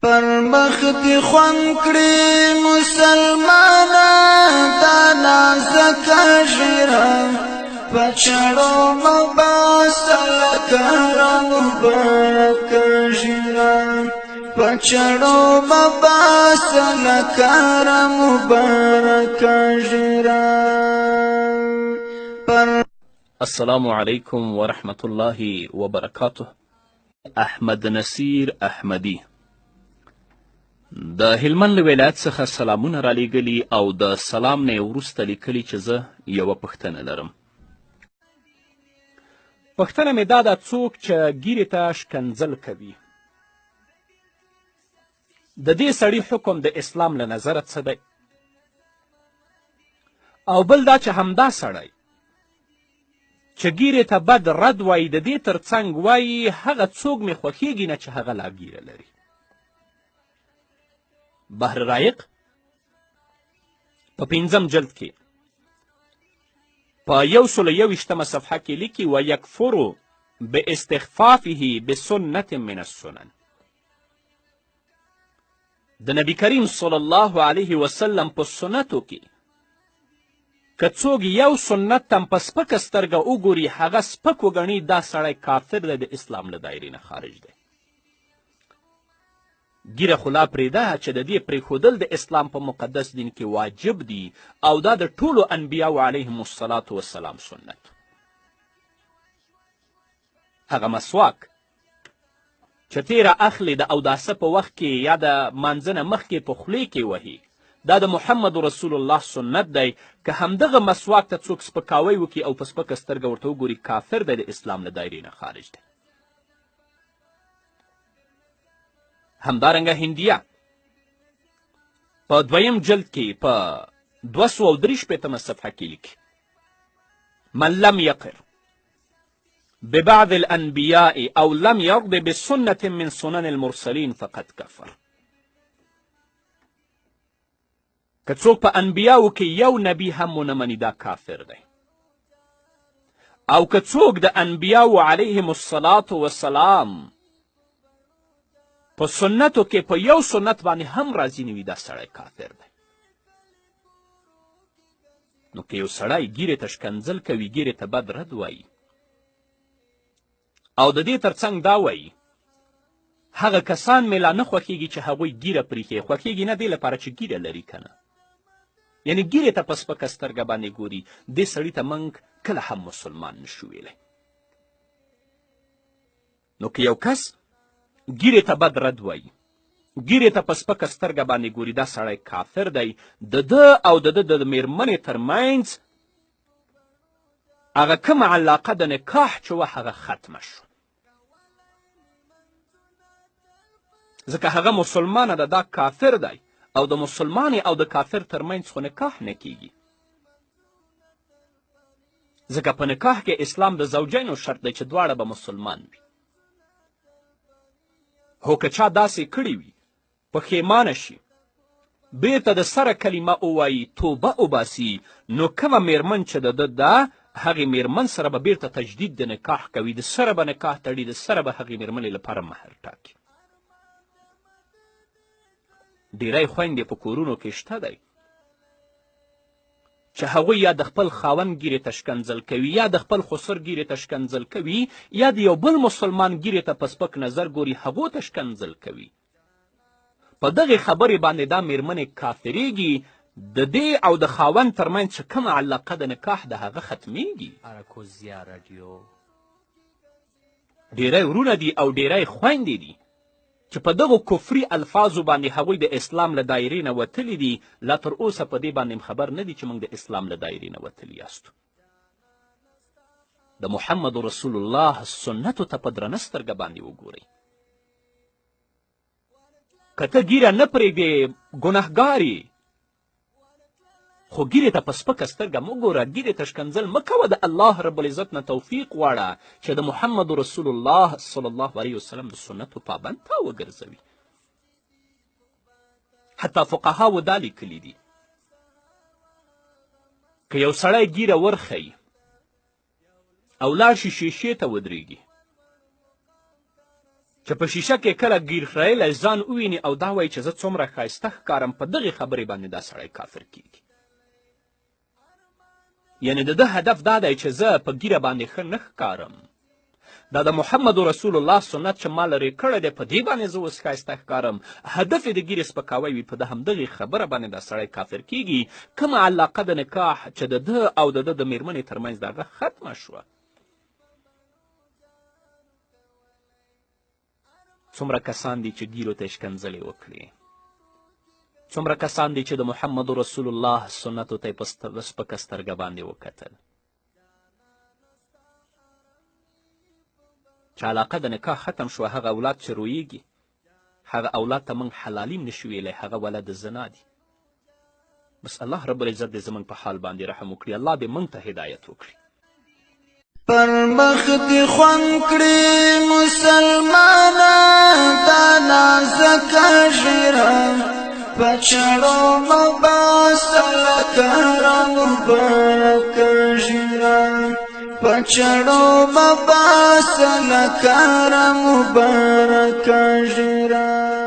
پر مخ دې خوند کړي مسلمانه دا نازکه ږیره، په چړو مه باسه لکه مبارکه ږیره، په چړو مه باسه لکه مبارکه ږیره. پر السلام علیکم ورحمت الله وبرکاته. احمد نصیر احمدي د هلمند له ولایت څخه سلامونه رالیږلي او د سلام نه یې وروسته لیکلي چې زه یوه پوښتنه لرم. پوښتنه مې دا ده، څوک چې ږیرې ته ښکنځل کوي، د دې سړي حکم د اسلام له نظره څه دی؟ او بل دا چې همدا سړی چې ږیرې ته بد رد وایي، د دې تر څنګ وایي هغه څوک مې خوښیږي نه چې هغه لا ږیره لري. بحر رایق په 5 جلد کې په 121 صفحه کې لیکي: ویکفر باستخفافه بسنة من السنن. د نبی کریم صلی الله علیه وسلم په سنتو کې که څوک یو سنت ته په سپکه سترګه وګوري، هغه سپک وګڼي، دا سړی کافر دی، د اسلام له دایرې نه خارج دی. ږیره خو لا پرېږده چې د دې پرېښودل د اسلام په مقدس دین کې واجب دي، او دا د ټولو انبیاو علیهم الصلاة والسلام سنت. هغه مسواک چې تیره اخلي د اوداسه په وخت کې یا د مانځه نه مخکې په خولې کې وهي، دا د محمد رسول الله سنت دی. که همدغه مسواک ته څوک سپکاوی وکړي او په سپکه سترګه ورته وګوري، کافر دی، د اسلام له دایرې نه خارج دی. همدارنګه هندیه په 2 جلد کې په 263 صفحه کې لیکي: من لم یقر ببعض الأنبياء أو لم يرض بسنة من سنن المرسلين فقد كفر. که څوک په انبیاو کې یو نبی هم ونه مني، دا کافر دی. او که څوک د انبیاو علیهم الصلاة والسلام په سنتو کې په یو سنت باندې هم راضي نه وي، دا سړی کافر دی. نو که یو سړی ږیرې ته ښکنځل کوي، ږیرې ته بد رد وایي، او د دې ترڅنګ دا وایي هغه کسان مې لا نه خوښیږي چې هغوی ږیره پرېښې، خوښیږي نه دې لپاره چې ږیره لري که نه، یعنې ږیرې ته په سپکه سترګه باندې ګوري، دې سړي ته موږ کله هم مسلمان نشو ویلی. نو که یو کس ږیرې ته بد رد وایي، ږیرې ته په سپکه سترګه باندې ګوري، دا سړی کافر دی. د ده او د ده د میرمنې ترمنځ هغه کومه علاقه د نکاح چې وه هغه ختمه شو، ځکه هغه مسلمانه ده، دا کافر دی، او د مسلمانې او د کافر ترمنځ خو نکاح نه کیږي، ځکه په نکاح کې اسلام د زوجینو شرط دی چې دواړه به مسلمان وي. هو که چا داسې کړي وي، پښیمانه شي، بیرته د سره کلمه ووایي، توبه وباسي، نو کومه میرمن چې د ده ده، هغې میرمن سره به بیرته تجدید د نکاح کوي، د سره به نکاح تړي، د سره به هغې میرمنې لپاره مهر ټاکي. ډیری خویندې په کورونو کې شته دی چې هغوی یا د خپل خاوند ږیرې ته ښکنځل کوي، یا د خپل خسر ږیرې ته ښکنځل کوي، یا د یو بل مسلمان ږیرې ته په سپک نظر ګوري، هغو ته ښکنځل کوي. په دغې خبرې باندې دا میرمنې کافرېږي، د دې او د خاوند ترمنځ چې کومه علاقه د نکاح ده هغه ختمیږي. ډیری ورونه دي او ډیری خویندې دي چې په دغو کفري الفاظو باندې هغوی د اسلام له دایرې نه وتلي دي، لا تر اوسه په دې باندې هم خبر نه دي چې موږ د اسلام له دایرې نه وتلي یاستو. د محمد رسول الله سنتو ته په درنه سترګه باندې وګورئ. که ته ږیره نه پرېږدې ګناهګار یې، خو ږیرې ته په سپکه سترګه مه ګوره، ږیرې ته ښکنځل مه کوه، د الله رب العزت نه توفیق غواړه چې د محمد رسول الله صلی الله علیه وسلم د سنتو پابند تا وګرځوي. حتی فقهاوو دا لیکلي دي که یو سړی ږیره ورښیي او لاړ شي شیشې ته ودرېږي، چې چې په شیشه کې کله ګیر خریلی ځان وویني او دا وایي چې زه څومره ښایسته ښکارم، په دغې خبرې باندې دا سړی کافر کیږي. یعنې د ده هدف دا دی چې زه په ږیره باندې ښه نه ښکارم، دا د محمد رسول الله سنت چې ما لرې کړی دی په دې باندې زه اوس ښایسته ښکارم، هدف یې د ږیرې سپکاوی وي، په د همدغې خبره باندې دا سړی کافر کیږي. کومه علاقه د نکاح چې د ده او د ده د میرمنې ترمنځ د هغه ختمه شوه. څومره کسان دي چې ږیرو ته یې ښکنځلې وکړې، څومره کسان دي چې د محمد رسول الله سنتو ته یې په سپکه سترګه باندې وکتل. چې علاقه د نکاح ختم شوه، هغه اولاد چې رویږي هغه اولاد ته موږ حلالیم نشو ویلی، هغه ولد زنا دي. بس الله رب العزت دې زموږ په حال باندې رحم وکړي، الله دې موږ ته هدایت وکړي. پر مخ دې خوند کړي مسلمانه دا نازکه ږیره، په چړو مه باسه لکه مبارکه ږیره، په چړو مه باسه لکه مبارکه ږیره.